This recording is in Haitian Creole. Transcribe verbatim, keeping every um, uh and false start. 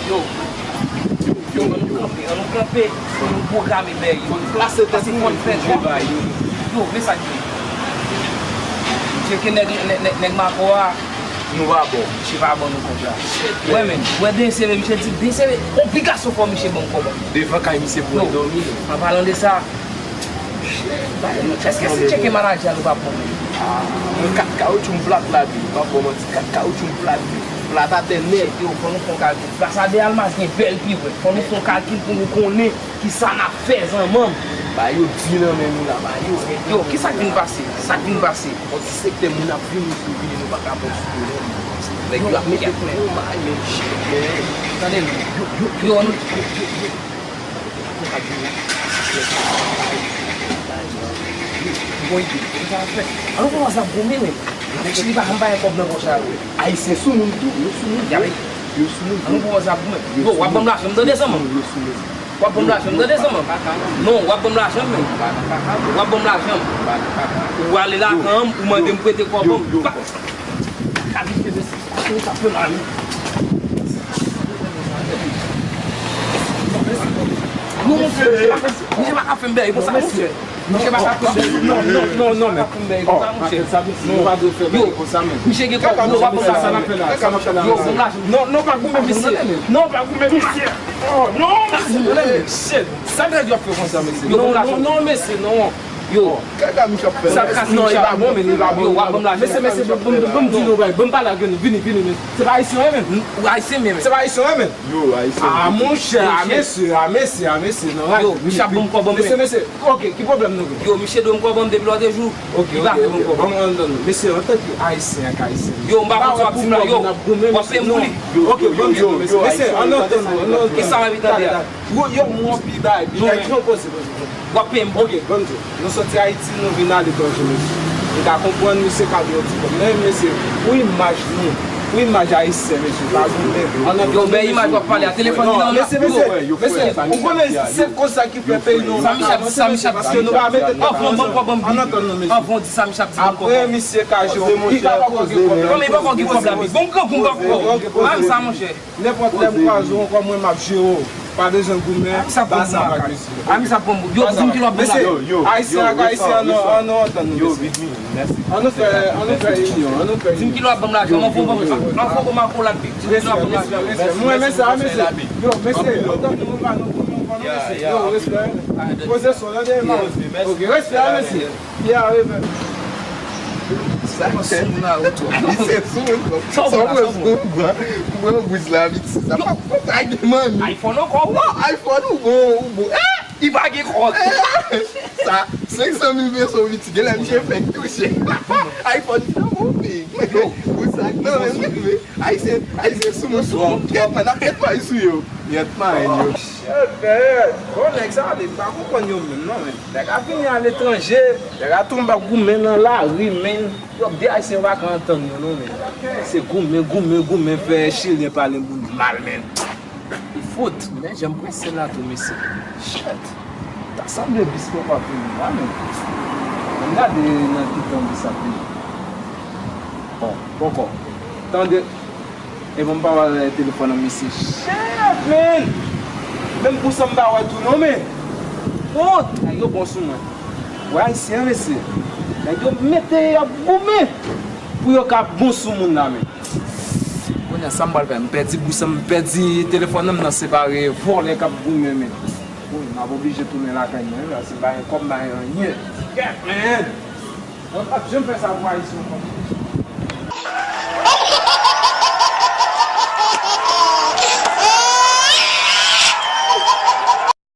Yo, yo, ann nou kanpe, ann nou kanpe, ann nou pwograme bèy yo. Fò n plase tèt nou, fò n fè gwo bagay yo. Yo, men sa k gen. Tcheke nèg, nèg, nèg, nèg Mako a. Nou pa bon. Misye pa ban nou kòb la. Wè men, wè desere, misye di desere. Obligasyon fò misye ban m kòb la. Devan kay misye pou mwen dòmi. An palan de sa, èske si tcheke manadjè a nou pa pran men? Ah, mwen kat kawoutchou m plat la, bi. M pa fò manti, kat kawoutchou m plat, bi. Plat atè nèt. Yo, fò nou fè yon kalkil. Plas a de Almas gen bèl piwèt. Fò nou fè yon kalkil pou nou konnen kisa n ap fè zanmanm. Ba yo di nan men nou la, ba yo. Yo, kisa k vin pase? Sa k vin pase? Yon ti sektè moun ap vini sou vini, nou pa ka pran sou teren. Nèg yo ap mete kou yo, ba yo, shit, man. Tande non. Yo, yo, yo, yo, yo, yo. Bon ide, sa ap fè. An nou kòmanse ap goumen, men. Nèg Chili pa janm pa gen kòb nan pòch la, wi. Ayisyen sou moun tou, yo sou moun. Yo sou moun. An nou kòmanse ap goumen. Yo, w ap ban m lajan, m tande zanmanm. Yo sou moun. W ap ban m lajan, m tande zanmanm. Non, w ap ban m lajan, men. W ap ban m lajan. Ou ale lakay m, ou mande m prete kòb, m pa ka vin fè mesye. Non, monchè, misye pa ka fè m bèy konsa, monchè. Misye pa ka fè m bèy. Non, non, non, non, men. Oh, sa, misye pa dwe fè bèy konsa, men. Misye gen kòb, non, w ap ban m lajan. Sa n ap fè la, sa n ap fè la. Yo, ban m lajan. Non, non, pa goumen, mesye. Non, pa goumen, mesye. Oh, non, mesye. Shit. Sa nèg yo ap fè konsa, mesye? Non, non, non, mesye, non. Yo. Kaka misye ap fè. Sa kase non, li pa bon, men li pa bon. Yo, w ap ban m lajan. Mesye, mesye, ban m, ban m di nou bagay. Ban m pale ak nou. Vini, vini, men. Se pa ayisyen, men. Ou ayisyen, men. Se pa ayisyen, men. Yo, ayisyen. Ah, monchè, ah, mesye, ah, mesye, ah, mesye, non, yo, misye ap ban m kòb, mesye, mesye. Ok, ki pwoblèm nou gen? Yo, misye dwe m kòb depi lòt jou. Ok, ok, ok. Ban m antann nou. Mesye, antanke ayisyen ak ayisyen, yo, m pa konn sa w ap di m la, yo. W ap peye m pou li. Ok, ban m di nou, mesye, mesye, ann antann nou, ann antann nou. Kisa m ap tande a? Yo, yo, m wè w pi bay, pi bay, pran poze, poze, poze. W ap peye m pou li. Ok, ban m di w, nou soti Ayiti, nou vin aletranje, mesye. M ka konprann misye ka gen yon ti kòb. Men, mesye, pou imaj nou, pou imaj ayisyen, mesye, pa goumen. Yo, bèl imaj w ap pale a, telefòn li nan men. Mesye, mesye, mesye, ou konnen se konsa ki fè peyi nou pa ka avanse, mesye, paske nou pa mete tèt nou ansanm. Ann antann nou, mesye. Anvan w di sa, misye ap di ban m kòb. Apre, misye ka jere, monchè. Kòman li pa gen kòb la, pi? Bon, m grangou, m pa pran kòb. Pa m sa, monchè. Nenpòt lè m kwaze w ankò, mwen m ap jere w. Pa bezwen goumen, ba sa pa mesye. Ami sa pran bout. Yo, di m kilè w ap ban m lajan. Ayisyen ak ayisyen, ann nou, ann nou antann nou, mesye. Ann nou fè, ann nou fè inyon, ann nou fè inyon. Di m kilè w ap ban m lajan, m anfòm ban m sa. M anfòm ban m akolad, pi. Di m kilè w ap ban m lajan. Mwen renmen sa, mesye. Yo, mesye, antann nou, pa nou goumen ankò, mesye. Yo, respè. Poze son, tande, man. Ok, respè, mesye. Li a revè. Sa se sou moun la ou tou. Li se sou moun. Sa w pran la, sa w pran? Ou pran, ou pran bouch la, piti. Sa pa konn sa gen manmi. iPhone ankò, ou bon? Non, iPhone ou bon, ou bon. Eh! Li pa gen kòd. Eh! Sa, senk san mil peso, piti. Genlè misye fèk touche. iPhone ki nan move. Ou sa k nan menm move. Ayisyen, ayisyen sou moun, sou moun. Kèt, man, ap kèt may sou yo. Yèt may yo. Shit, man. Bon, nèg sa, li pa konprann yo menm, non, men. Nèg ap vini aletranje, nèg ap tonbe ap goumen nan lari, men. Yo, de ayisyen yo pa ka antann yo, non, men. Se goumen, goumen, goumen, fè chilyen pale moun mal, men. Li fout, men jan m prese la tou, mesye. Shit. Ta sanble bis poko ap vini la, men. Ann gade nan ki tan bis ap vini. Bon, poko. Tande. E bon, m pa wè telefòn nan mesye. Shit, man! Menm pou sa m pa wè tou non, men. Wont! Nèg yo bon sou mwen. Wè ayisyen, mesye. Nèg yo mete y ap goumen pou yo ka bon sou moun la, men. Kounye a, sa m pral fè? M pèdi bous, m pèdi telefòn nan, m nan separe vòlè k ap goumen, men. Wi, m ap oblije tounen lakay mwen, wi, paske m pa gen kòb, m pa gen anyen. Kèt, man! Mwen p ap janm fè sa pou ayisyen ankò.